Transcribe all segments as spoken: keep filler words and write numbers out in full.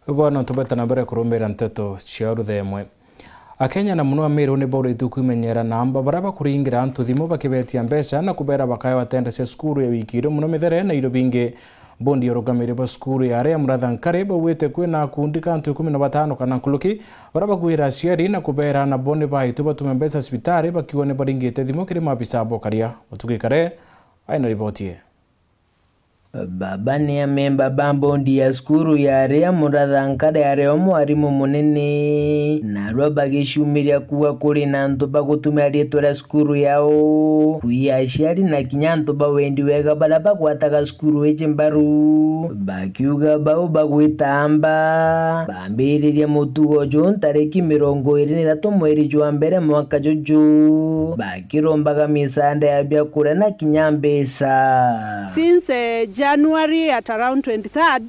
Bwana, tubete na mbere kurumira nteto cia ruthemwe. Akenya na muno Ameru ni bauritue kwimenyera namba baria bakuringira antu thimu bakibetia mbeca na kubera bakaewa tenda cia cukuru ya wiki iri muno mithere na irio bingi. Bondi ya urugamiri bwa cukuru ya aria Muratha Nkare baugite kwina akundi ka antu ikumi na batano kana nkuruki baria bakuira aciari na kubera nabo ni baitue batume mbeca cibitari bakiuga ni baringite thimu kiri maabisa bokaria. Mutugi Kare aina riboti ii. Baba ni amemba ba bondi ya cukuru ya aria Muratha Nkare ari o mwarimu munene, narua bagiciumiria kuuga kuri na antu bagutumira ritwa ria cukuru yao, kwi aciari na kinya antu ba wendi wega baria bagwataga cukuru iji mbaru, bakiuga bau bagwitamba bambiririe mutugo juu ntariki mirongo iri na ithatu mweri jwa mbere mwaka juju, bakirombaga misaada ya biakuria na kinya mbeca. Since, eh, January at around twenty-third,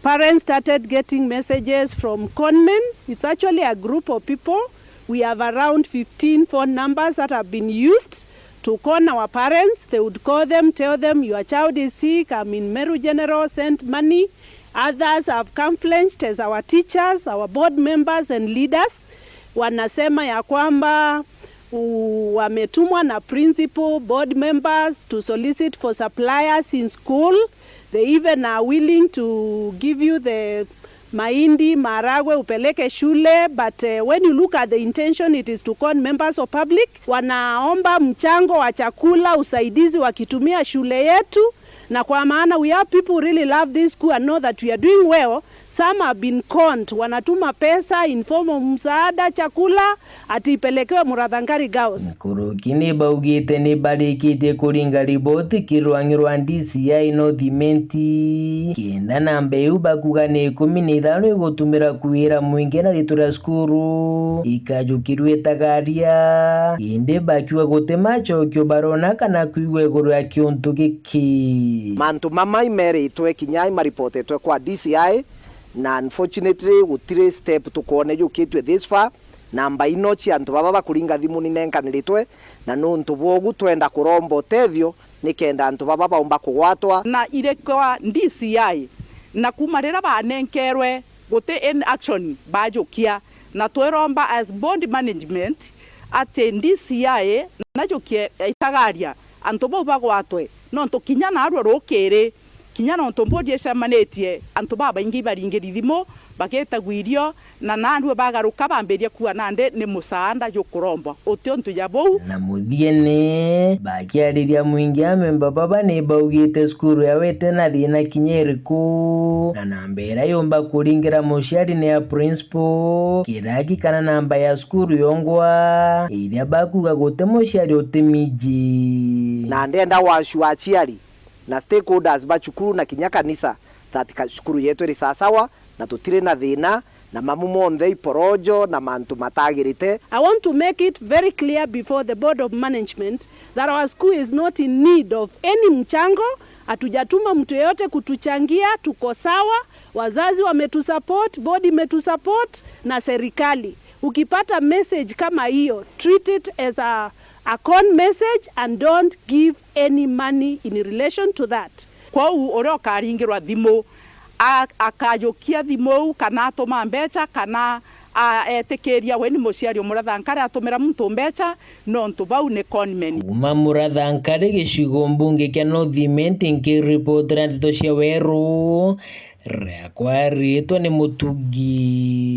parents started getting messages from conmen. It's actually a group of people. We have around fifteen phone numbers that have been used to con our parents. They would call them, tell them, "Your child is sick, I'm in Meru General, send money." Others have come fledged as our teachers, our board members and leaders. Wanasema ya kwamba, u-, wametumwa na principal, board members to solicit for suppliers in school. They even are willing to give you the mahindi, maharagwe upeleke shule, but, eh, when you look at the intention, it is to con members of public. Wanaomba mchango wa chakula, usaidizi wakitumia shule yetu, na kwa maana we have people who really love this school and know that we are doing well, some have been conned, wanatuma pesa in form of msaada, chakula, ati ipelekewe Muratha Nkare Girls. Nkuruki ni baugite ni barikitie kuringa riboti kiri rwang'i rwa D C I North Imenti, kenda namba iu bakuga ni ikumi na ithano igutumira kuira mwingi na ritwa ria cukuru ikajukirue itagaria, indi bakiuga guti macokio barona kana kwigua iguru ya kiuntu giki. Mantu mama imeritwe kinya imaripotetwe kwa D C I, na unfortunately gutiri step tukwona ijukitue this far. Namba ino cia antu baba bakuringa thimu ninenkanirite, na nuntu bwogu twenda kuromba utethio nikenda antu baba baumba kugwatwa. Na iri kwa D C I, na kuma riria banenkerwe guti in action bajukia, na twiromba as board management ati D C I najukie itagaria antu bau bagwatwe, nontu kinya narua rukiri, kinya nontu board icemanitie, antu babaingi ibaringiri thimu, bagitagwa irio, na narua bagaruka bambiria kuuga nandi ni musaada jukurombwa. Uti untu ja buu. Na muthiene, bakiariria mwingi, amemba baba ni baugite cukuru yao iti na thina kinya iriku, na namba iria yumba kuringira muciari ni ya principal, kiraki kana namba ya cukuru yongwa, iria bakuuga guti muciari utimiji. Na ndenda gwacua aciari na stakeholders ba cukuru na kinya kanisa that ka-, cukuru yetu iri sasawa na tutiri na thina na mamu monthe iporojo na mantu matagirite. I want to make it very clear before the board of management that our school is not in need of any mchango. Hatujatuma mtu yeyote kutuchangia, tuko sawa. Wazazi wametusupport, board imetusupport na serikali. Ukipata message kama hiyo, treat it as a, a con message and don't give any money in relation to that. Kwou uria ukaringirwa thimu, a-, akajukia thimu iu, kana atuma mbeca, kana a-, etikiria we ni muciari umuratha nkari atumira muntu mbeca, nontu bau ni conmen. Kuma Muratha Nkari, gicigo mbunge kia North Imenti, nkiripotera ndeto cia Weru, riakwa ritwa ni Mutugi.